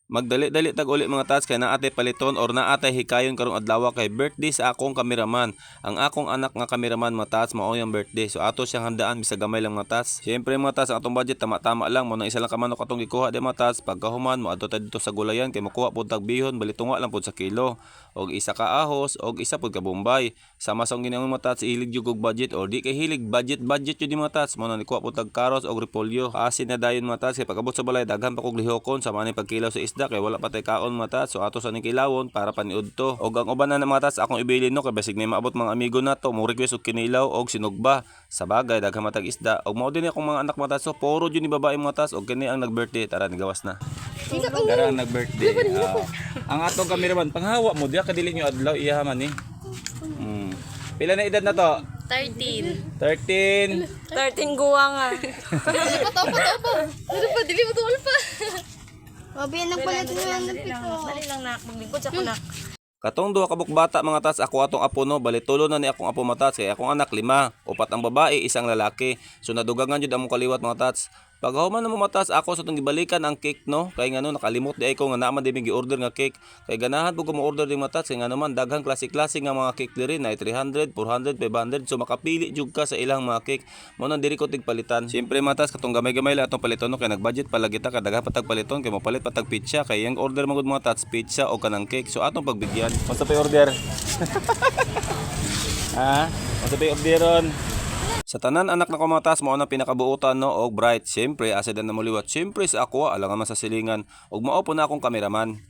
Magdali-dali tag uli, mga tats, kay naa tay paliton or naa tay hikayon karong adlaw kay birthday sa akong kameraman. Ang akong anak nga kameraman, mga tats, mao yung birthday. So ato siyang handaan bisag gamay lang, mga tats. Siyempre, mga tats, ang atong budget tama-tama lang mo nang isa lang ka manok atong gikuha di, mga tats. Pagkahuman mo adto ta dito sa gulayan kay mokuha pud tag bihon, balitunga lang pud sa kilo. Og isa ka ahos og isa pud ka bombay. Sama sa akong ginawa, mga tats, hilig jud og budget or di kay hilig budget budget jud ni, mga tats. Mo na nikuha pud tag karos og repolyo. Asin na dayon, mga tats, kay pag-abot sa balay daghan pa kog lihokon sama ni pagkilaw sa isda kay wala pa tay kaon, mga tats. So ato sa ning kilawon para paniudto. Og ang uban na na, mga tats, akong ibilin no kay basig na maabot mga amigo nato mo request og kinilaw og sinugba. Sa bagay daghan matag isda og mao din akong mga anak, mga tats. So puro jud ni babae, mga tats, og kini ang nag-birthday. Tara, nigawas na. Tara ang nag-birthday. Ang atong cameraman panghawa mo diya kadili nyo adlaw iya man ni. Pila na edad na to? 13. 13. 13 guwa nga. Patopa, topa. Ano pa, dili mo tuol pa. Mabiyan lang pala ito ng pito. Dali lang nak, maglingkod sa kunak. Katong duha ka bata, mga tats, ako atong apo no, bali tulo na ni akong apo, mga tats, kay akong anak lima, upat ang babae, isang lalaki. So nadugangan jud among kaliwat, mga tats. Paghuman na mo, mga tats, ako sa itong gibalikan ang cake no, kay ngano nakalimot di ay ko nga naa man di mi gi-order nga cake. Kay ganahan pud ko mo order din, mga tats, kay ngano man daghang klase-klase nga mga cake diri na 300, 400, 500, so makapili jud ka sa ilang mga cake. Mo nang diri ko tigpalitan. Siyempre, mga tats, katong gamay-gamay lang atong paliton no, kay nag-budget pala kita kadaghan patag paliton kay mopalit patag pizza kay yang order man gud, mga tats, pizza o kanang cake. So atong pagbigyan. Unsa pa order? Ha? Unsa pa orderon? Sa tanan anak na ko, mga tats, mao na pinakabuotan no og bright. Siyempre asa dan na moliwat. Siyempre sa ako alangan man sa silingan ug mao po na akong kameraman.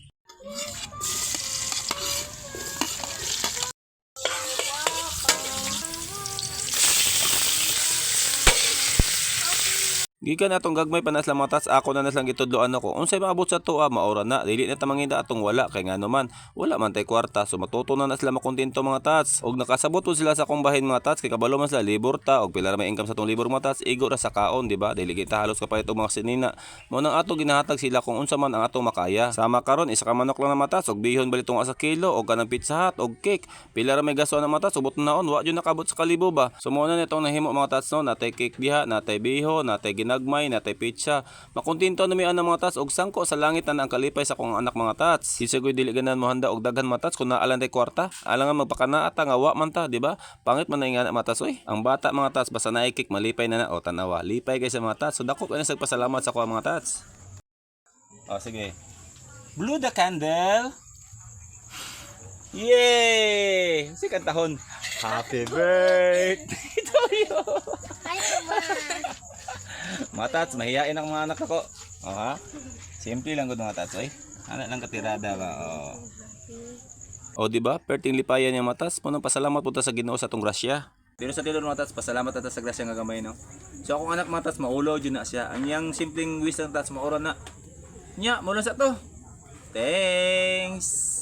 Gikan atong gagmay pa na sila, mga tats, ako na na silang gitudloan ako. Unsay maabot sa tuwa, maora na. Dili na ta manginda atong wala kay ngano man wala man tay kwarta. So matuto na na sila makontento, mga tats. Og nakasabot po sila sa akong bahin, mga tats, kay kabalo man sila libur ta og pila ra may income sa atong libur, mga tats, igo ra sa kaon, di ba? Dili kita halos kapalit og mga sinina. Mo nang ato ginahatag sila kung unsa man ang atong makaya. Sama karon isa ka manok lang na, mga tats, og bihon balitong asa kilo og kanang Pizza Hut og cake. Pila ra may gasto na, mga tats, ubot naon wa jud nakabot sa kalibo ba. So mo na nitong nahimo, mga tats no, natay cake diha, natay bihon, natay ginagmay, natay pizza. Makontento na mi ana, mga tats, og sangko sa langit na ang kalipay sa akong anak, mga tats. Kinsa ko'y dili ganan mo handa og daghan, mga tats, kung naalan tay kwarta? Alangan magpakanaa ta nga wa man ta, di ba? Pangit man na ingana, mga tats oy. Ang bata, mga tats, basta naay cake malipay na na o tanawa. Lipay kay sa mga tats. So dako kay na pasalamat sa kuha, mga tats. O sige. Blow the candle. Yay! Si kantahon. Happy birthday to you. Ay, ma. Mga tats, mahiyain ang mga anak ako. O ha? Simple lang gud, mga tats, oy. Ana lang katirada ba? O. O di ba? Perting lipayan niya, mga tats. Punong pasalamat punta sa Ginoo sa atong grasya. Pero sa tilon, mga tats, pasalamat ta sa grasya nga gamay no. So akong anak, mga tats, maulo jud na siya. Ang iyang simpleng wish lang, tats, maura na. Nya, mo lang sa to. Thanks.